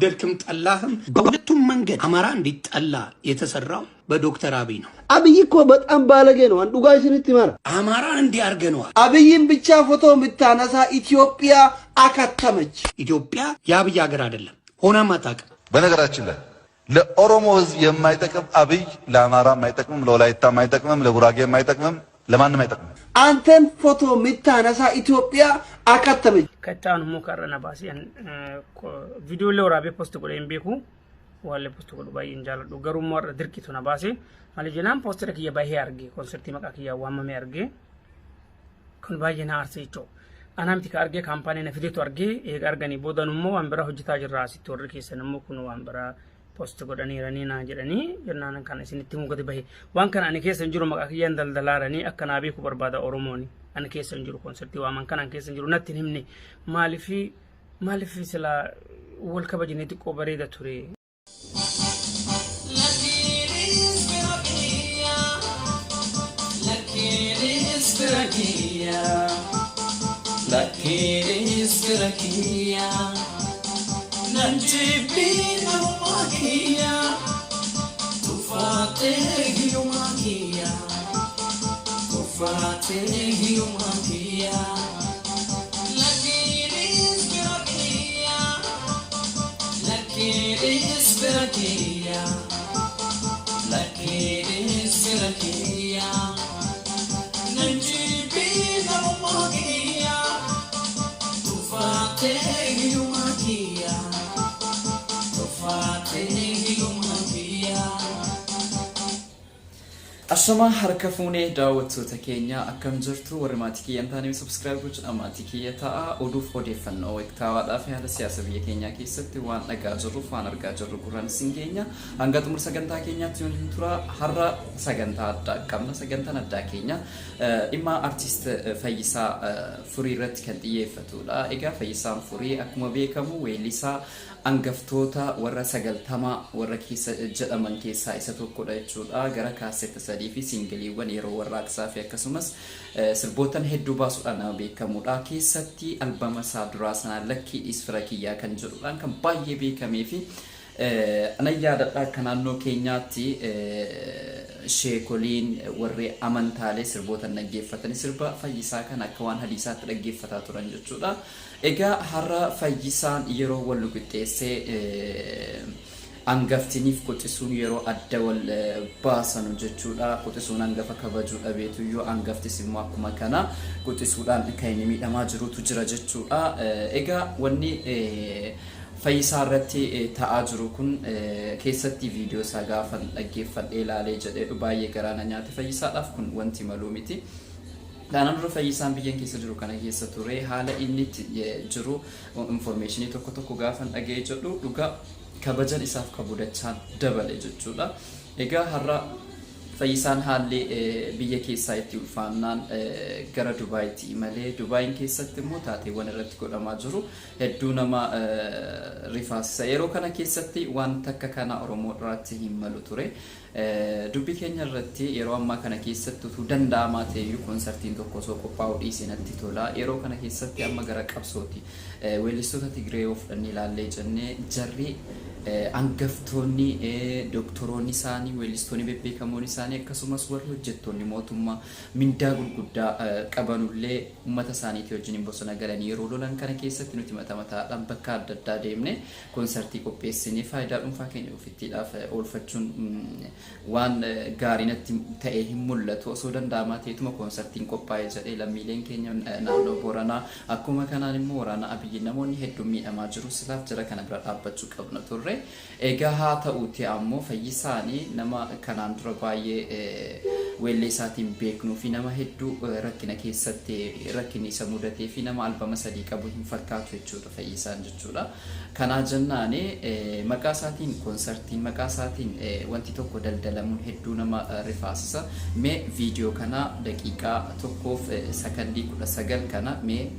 ወደድክም ጠላህም በሁለቱም መንገድ አማራ እንዲጠላ የተሰራው በዶክተር አብይ ነው። አብይ እኮ በጣም ባለጌ ነው። አንዱ ጋር ስንት ይማራ አማራን እንዲህ አድርገነዋል። አብይን ብቻ ፎቶ የምታነሳ ኢትዮጵያ አከተመች። ኢትዮጵያ የአብይ ሀገር አይደለም፣ ሆናም አታውቅም። በነገራችን ላይ ለኦሮሞ ሕዝብ የማይጠቅም አብይ ለአማራም አይጠቅምም፣ ለወላይታም አይጠቅምም፣ ለጉራጌም አይጠቅምም፣ ለማንም አይጠቅምም። አንተን ፎቶ የምታነሳ ኢትዮጵያ አከተመች። Kan itti aanu immoo karra na baasee viidiyoo illee waraabee post godhee hin beeku. Waan post godhu baay'ee hin jaaladhu. Garuu immoo har'a dirqitu na baase. Malee jenaan poostera kiyya bahee arge, konsertii maqaa kiyyaa waamamee arge. Kun baay'ee na aarse jechuudha. Anaa miti ka argee, kaampaanii na fideetu argee. Eega arganii boodan immoo waan biraa hojjetaa jirra, asitti warri keessan immoo kun waan biraa post godhaniiranii naa jedhanii jennaan kan isinitti himuu gadi bahe. Waan kana ani keessa hin jiru, maqaa kiyyaan daldalaaranii akka naa beeku barbaada Oromooni. Ani keessa hin jiru, konsertii waaman kanaan keessa hin jiru, natti hin himne. Maalifi maaliif silaa wal kabajnee xiqqoo bareeda ture. Ashamaa harka fuunee daawwattoota keenya, akkam jirtu? Warri maatii kiyya hin taane subscribe gochuudhaan maatii kiyya ta'a. Oduuf odeeffannoo waqtaawaadhaa fi haala siyaasa biyya keenyaa keessatti waan dhagaa jirruuf waan argaa jirru gurraan isin keenya hanga xumura sagantaa keenyaatti yoo hin tura. Har'a sagantaa addaa qabna. Sagantaan addaa keenya dhimma artiist Fayyisaa Furii irratti kan xiyyeeffatudha. Egaa Fayyisaan Furii akkuma beekamu weellisaa angaftoota warra 90 warra keessa jedhaman keessaa isa tokkodha jechuudha. Gara kaasetta 3 fi siingiliiwwan yeroo warraaqsaa fi akkasumas sirbootan hedduu baasuudhaan nama beekamudha. Keessatti albama isaa duraa sanaa "Lakkii Dhiis Fira Kiyyaa" kan jedhudhaan kan baay'ee beekamee fi anan yaadadha, akka naannoo keenyaatti sheekoliin warri amantaalee sirboota dhaggeeffatanii sirba Fayyisaa kan akka waan hadiisaatti dhaggeeffataa turan jechuudha. Egaa har'a Fayyisaan yeroo wal nu qixxeessee hangaftiniif quxisuun yeroo adda wal baasanu jechuudha. Quxisuun hangafa kabajuu dhabeetuyyuu hangaftis immoo akkuma kana quxisuudhaan kan inni miidhamaa jirutu jira jechuudha. Egaa wanni Fayyisaa irratti ta'aa jiru kun keessatti viidiyoo isaa gaafa dhaggeeffadhee ilaalee jedhee baay'ee garaa na nyaate. Fayyisaadhaaf kun wanti maluu miti. Kanaan dura Fayyisaan biyyan keessa jiru kana keessa ture, haala inni itti jiru information tokko tokko gaafan dhaga'ee jedhu dhugaa kabajan isaaf qabu dachaan dabale jechuudha. Egaa har'a Fayyisaan haalli biyya keessaa itti ulfaannaan gara Dubaayitti imalee, Dubaayin keessatti immoo taateewwan irratti godhamaa jiru hedduu nama rifaasisa. Yeroo kana keessatti wanta akka kana Oromoo irratti hin malu ture. Dubbi keenya irratti yeroo ammaa kana keessatti utuu danda'amaa ta'eyyuu koonsartiin tokko osoo qophaa'uu dhiisee natti tola. Yeroo kana keessatti amma gara qabsooti. Weellistoota Tigree yoo fudhannee ilaallee jennee, jarri hangaftoonni, doktoroonni isaanii, weellistoonni bebbeekamoon isaanii, akkasumas warri hojjettoonni mootummaa mindaa gurguddaa qabanullee uummata isaaniitii wajjin bosona galanii yeroo lolan kana keessatti nuti mata mataadhaan bakka adda addaa deemne konsartii qopheessinee faayidaa dhuunfaa keenya ofittiidhaaf oolfachuun waan gaarii natti ta'ee hin mul'atu. Osoo danda'amaa ta'etuma konsartiin qophaa'ee jedhee, lammiileen keenya naannoo Booranaa akkuma kanaan immoo waraana Abiyyi namoonni hedduun miidhamaa jiru, silaaf jara kana bira dhaabbachuu qabna turre. Egaa haa ta'uuti, ammoo Fayyisaanii nama kanaan dura baay'ee weellee isaatiin beeknuu fi nama hedduu rakkina keessatti rakkinni isa mudatee fi nama albama 3 qabu hin fakkaatu jechuudha Fayyisaan jechuudha. Kanaa jennaani maqaa isaatiin konsartiin, maqaa isaatiin wanti tokko daldalamuun hedduu nama rifaasisa. Mee viidiyoo kana daqiiqaa 1f sakandii 19 kana mee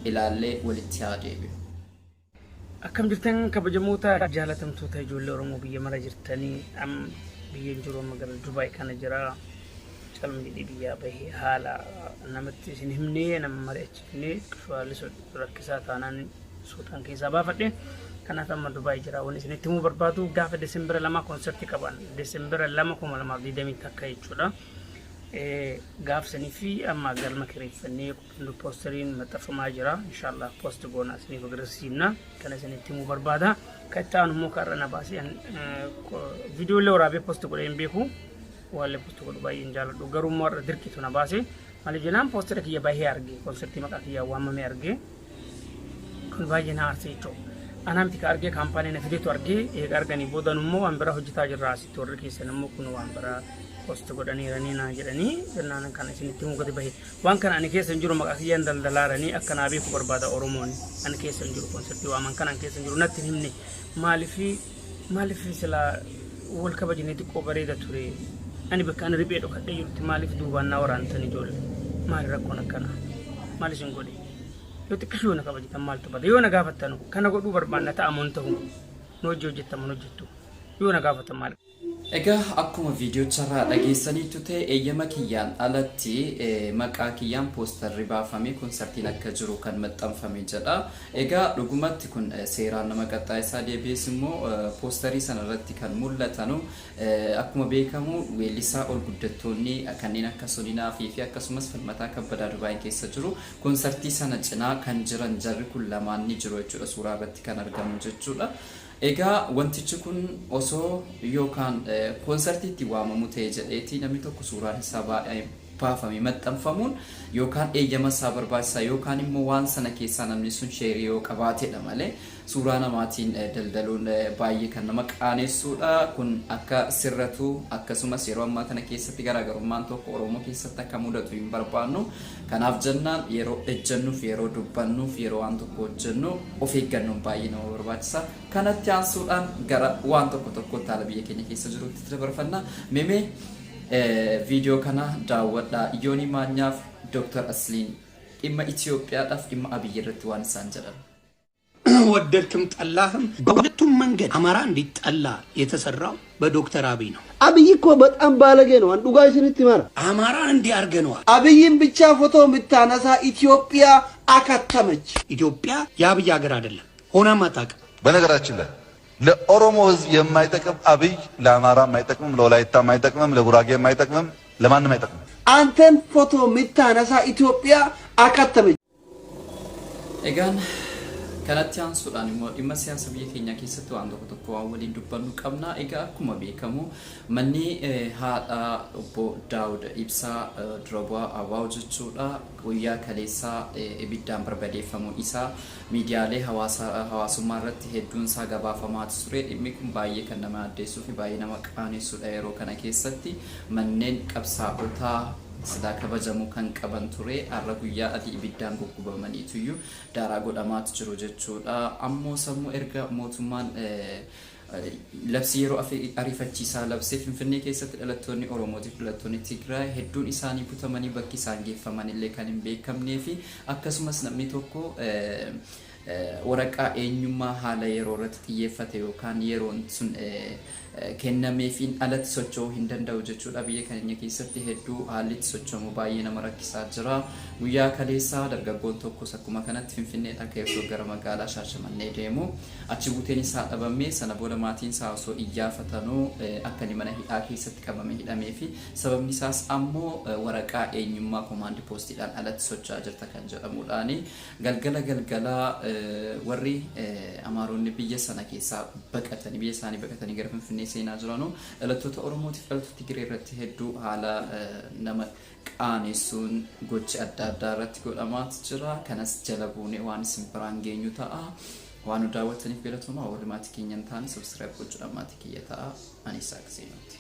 ilaallee walitti haa deebinu. Akkam jirtan, kabajamoota jaalatamtoota ijoollee Oromoo biyya mara jirtanii? Am biyya hin jiru, amma gara Dubaay kana jira. Calma jedhee biyyaa bahee haala namatti isin himnee nama mari'achiifnee haalli rakkisaa taanaan suutaan keessaa baafadhe. Kanaaf amma Dubaay jira. Wanni isinitti himuu barbaadu, gaafa Deesembira 2 konsertii qaban, Deesembira 2 2021 jechuudha. Gaafsanii fi amma galma kireeffannee poosteriin maxxanfamaa jira. Inshaallah post goona, isiniif agarsiifna. Kana isinitti himuu barbaada. Kan itti aanu immoo karra na baasee viidiyoo illee waraabee post godhee hin beeku. Waan post godhu baay'ee hin jaaladhu. Garuu immoo har'a dirqitu na baase. Maaliif jennaan, poostera kiyya bahee arge. Konsertii maqaa kiyyaa waamamee arge. Kun baay'ee na aarse jechuudha. Anaa miti ka argee, kaampaanii na fidetu argee. Eega arganii boodan immoo waan biraa hojjetaa jirra, asitti warri keessan immoo kun waan biraa post godhaniiranii naa jedhanii jennaan, kana isinitti himuu gadi bahe. Waan kana ani keessa hin jiru, maqaa kiyyaan daldalaaranii akka naa beeku barbaada Oromoon. Ani keessa hin jiru, konsertii waaman kana ani keessa hin jiru, natti hin himne. Maalifi maaliif silaa wal kabajnee xiqqoo bareeda ture. Ani bakka ani riphee dhokadhee jirutti maaliif duubaan naa waraantan ijoollee? Maali rakkoon akkanaa? Maal isin godhe? Yoo xiqqishuu yoo na kabajitan maaltu bada? Yoo na gaafattanu kana godhuu barbaanna ta'a moo hin ta'u? Nu hojii hojjettamu hin hojjettu? Yoo na gaafatan maal? Egaa akkuma viidiyocharraa dhageessaniitu ta'e, eeyyama kiyyaan alatti maqaa kiyyaan poostarri baafamee konsartiin akka jiru kan maxxanfame jedha. Egaa dhugumatti kun seeraan nama qaxxaa'isaa. Deebi'ees immoo poostarii sanarratti kan mul'atanu, akkuma beekamu, weellisaa ol guddattoonni kanneen akka Soninaa fi akkasumas Falmataa Kabbadaa Dubaay keessa jiru. Konsartii sana cinaa kan jiran jarri kun lamaan ni jiru jechuudha, suuraa irratti kan argamu jechuudha. Egaa wantichi kun osoo yookaan konsartiitti waamamu ta'e jedheeti namni tokko suuraan isaa baafame maxxanfamuun yookaan eeyyama isaa barbaachisaa yookaan immoo waan sana keessaa namni sun sheerii yoo qabaatedha malee, suuraa namaatiin daldaluun baay'ee kan nama qaanessuudha. Kun akka sirratu, akkasumas yeroo ammaa kana keessatti garaagarummaan tokko Oromoo keessatti akka mudatu hin barbaannu. Kanaaf jennaan, yeroo ejjennuuf, yeroo dubbannuuf, yeroo waan tokko hojjennu of eeggannoon baay'ee nama barbaachisa. Kanatti aansuudhaan gara waan tokko tokkotti haala biyya keenya keessa jirutti dabarfanna. Memee viidiyoo kana daawwadhaa. Yoonii Maanyaaf Dr. Asliin dhimma Itoophiyaadhaaf dhimma Abiyyi irratti waan isaan jedhan. ወደድክም ጠላህም በሁለቱም መንገድ አማራ እንዲጠላ የተሰራው በዶክተር አብይ ነው። አብይ እኮ በጣም ባለጌ ነው። Dhugaa isinitti mara. አማራን እንዲህ አድርገነዋል። አብይን ብቻ ፎቶ የምታነሳ ኢትዮጵያ አከተመች። ኢትዮጵያ የአብይ ሀገር አይደለም፣ ሆናም አታውቅም። በነገራችን ላይ ለኦሮሞ ሕዝብ የማይጠቅም አብይ ለአማራም አይጠቅምም፣ ለወላይታም አይጠቅምም፣ ለጉራጌም አይጠቅምም፣ ለማንም አይጠቅምም። አንተን ፎቶ የምታነሳ ኢትዮጵያ አከተመች። Egaan kanatti aansuudhaan immoo dhimma siyaasa biyya keenyaa keessatti waan tokko tokko waan waliin dubbannu qabna. Egaa akkuma beekamu manni haadha obbo Daawud Ibsaa, dura bu'aa ABO jechuudha. Guyyaa kaleessaa ibiddaan barbadeeffamuu isaa miidiyaalee hawaasummaa irratti hedduun isaa gabaafamaa ture. Dhimmi kun baay'ee kan nama addeessuu fi baay'ee nama qaanessuudha. Yeroo kana keessatti manneen qabsaa'otaa silaa kabajamuu kan qaban ture har'a guyyaa adii ibiddaan guggubamaniituyyuu daaraa godhamaatu jiru jechuudha. Ammoo sammuu erga mootummaan labsii yeroo ariifachiisaa labsee Finfinnee keessatti dhalattoonni Oromootiif dhalattoonni Tigraay hedduun isaanii butamanii bakki isaan geeffaman illee kan hin beekamnee fi akkasumas namni tokko waraqaa eenyummaa haala yeroo irratti xiyyeeffate yookaan yeroon sun kennameefiin alatti socho'uu hin danda'u jechuudha. Biyya keenya keessatti hedduu haalli itti socho'amu baay'ee nama rakkisaa jira. Guyyaa kaleessaa dargaggoon tokkos akkuma kanatti Finfinneedhaa ka'ee gara magaalaa Shaashamannee deemu achi buuteen isaa dhabamee, sana booda maatiin isaa osoo iyyaafatanuu akka inni mana hidhaa keessatti qabamee hidhamee fi sababni isaas ammoo waraqaa eenyummaa komaandi poostiidhaan alatti socho'aa jirta kan jedhamuudhaani. Galgala galgalaa warri Amaaronni biyya sana keessaa baqatanii, biyya isaanii baqatanii gara Finfinnee seenaa jiranu dhalattoota Oromootiif dhalattoota Tigree irratti hedduu haala nama qaanessuun gochi adda addaa irratti godhamaatu jira. Kanas jala buunee waan isin biraan geenyu ta'a. Waan nu daawwattaniif galatoomaa. Warri maatii keenya hin taane subscribe gochuudhaan maatii kiyya ta'a. Ani Isaaq Seenuuti.